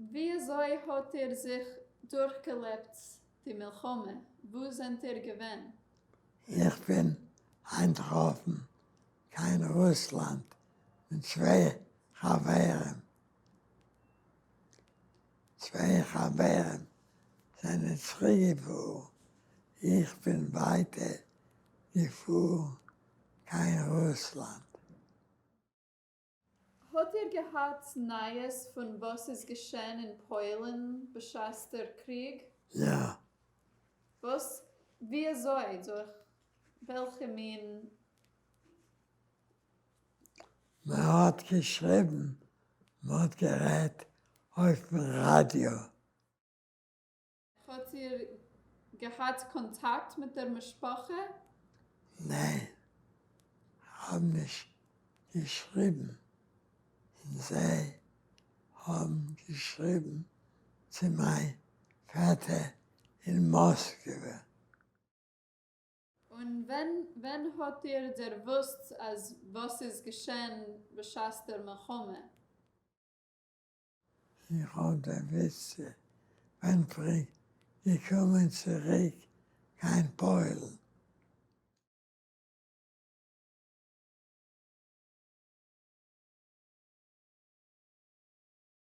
ווי אזוי האט איר זיך דורכגעלעבט די מלחמה? וואו זענט איר געווען? איך בין אנטלאפן קיין רוסלאנד מיט צוויי חברים. צוויי חברים זענען צוריקגעפארן, איך בין ווייטער געפארן קיין רוסלאנד. האט איר געהאט נייעס פון וואס איז געשען אין פוילן בשעת דער קריג? יא. וואס? ווי אזוי? דורך וועלכע מין? מען האט געשריבן, מען האט גערעדט אויפן ראדיא. האט איר געהאט קאנטאקט מיט דער משפחה? ניין, כ'האב נישט געשריבן און זיי האבן געשריבן צו מיין פעטער אין מאסקווע. און ווען ווען האט איר דערוואוסט אז וואס איז געשען בשעת דער מלחמה? איך האב דערוואוסט ווען כ'בין געקומען צוריק קיין פוילן.